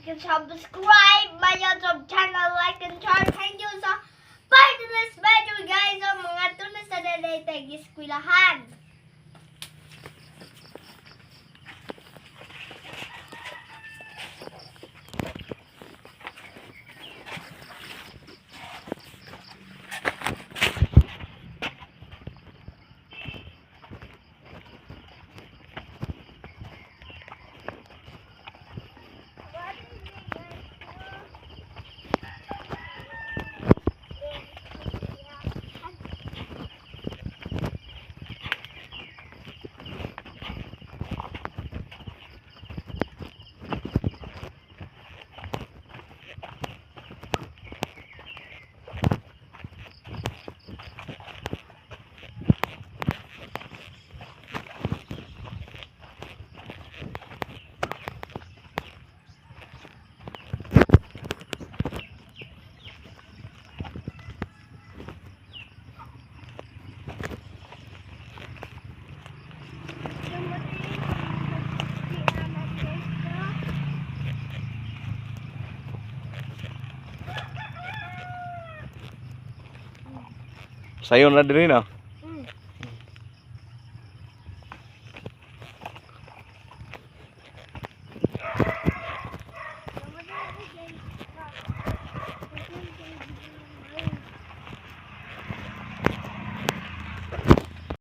And subscribe my YouTube channel, like and share. Thank you sa part of this video, guys. So, mga tunas sa dalay tag eskwelahan. Sayo na diri na.